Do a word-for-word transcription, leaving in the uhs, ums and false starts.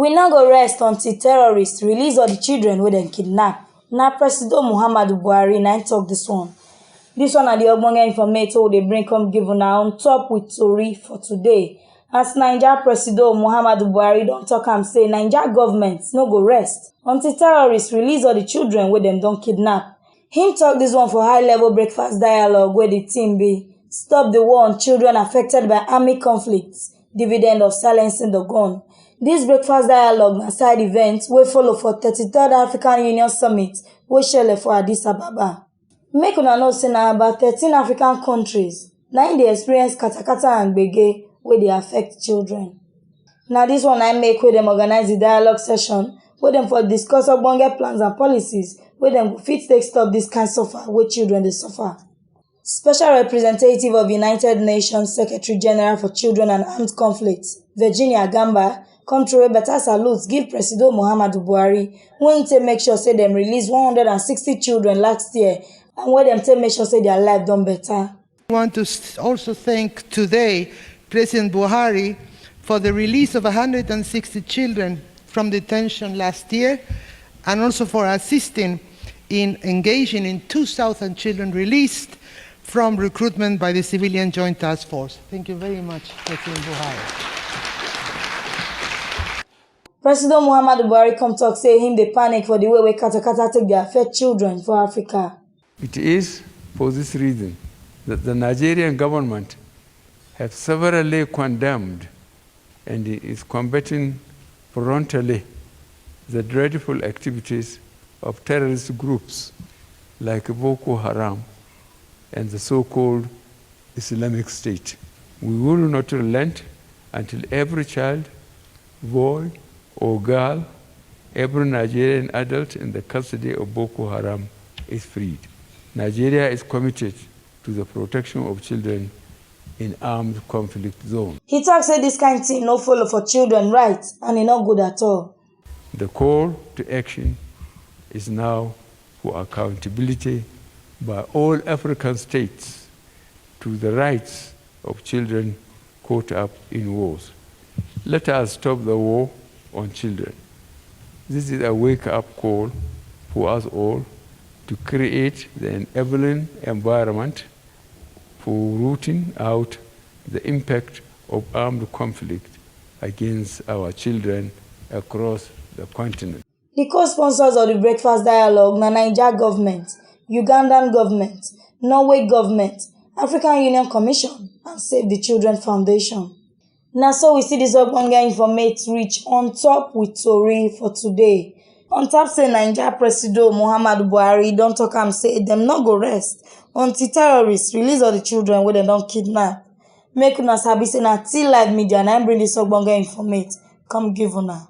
We no go rest until terrorists release all the children wey dem kidnap. Na Presido Muhammadu Buhari na im talk this one. This one na the ogbonge informate wey we dey bring come give una on top with tori for today. As Naija Presido Muhammadu Buhari don talk am say Naija government no go rest until terrorists release all the children wey dem don kidnap. Him talk this one for high level breakfast dialogue wey the theme be "Stop the war on children affected by army conflicts, dividend of silencing the gun." This breakfast dialogue na side event wey follow for thirty-third African Union Summit wey shele for Addis Ababa. Make una know say na about thirteen African countries na im dey experience katakata and gbege wey dey affect children. Na this one na im make wey dem organize the dialogue session wey dem for discuss ogbonge plans and policies wey dem go fit take stop this kind suffer wey children dey suffer. Special Representative of United Nations Secretary General for Children and Armed Conflicts, Virginia Gamba, come throw better salute give Presido Muhammadu Buhari wey im take make sure say dem release one hundred and sixty children last year and wey dem take make sure say their life don better. I want to s- also thank today President Buhari for the release of one hundred sixty children from detention last year and also for assisting in engaging in two thousand children released from recruitment by the Civilian Joint Task Force. Thank you very much, President Buhari. Presido Muhammadu Buhari come talk say him dey panic for the way wey katakata take dey affect children for Africa. It is for this reason that the Nigerian government have severally condemned and is combating frontally the dreadful activities of terrorist groups like Boko Haram and the so-called Islamic State. We will not relent until every child, boy or girl, every Nigerian adult in the custody of Boko Haram is freed. Nigeria is committed to the protection of children in armed conflict zone. He talk say this kind thing no follow for children rights and e no good at all. The call to action is now for accountability by all African states to the rights of children caught up in wars. Let us stop the war on children. This is a wake-up call for us all to create the enabling environment for rooting out the impact of armed conflict against our children across the continent. The co-sponsors of the breakfast dialogue na Naija government, Ugandan government, Norway government, African Union Commission and Save the Children Foundation. Na so we see this ogbonge informate reach on top with tori for today. On top say Naija Presido Muhammadu Buhari don talk am say dem no go rest until terrorists release all the children wey dem don kidnap. Make una sabi say na T Live Media na im bring this ogbonge informate come give una.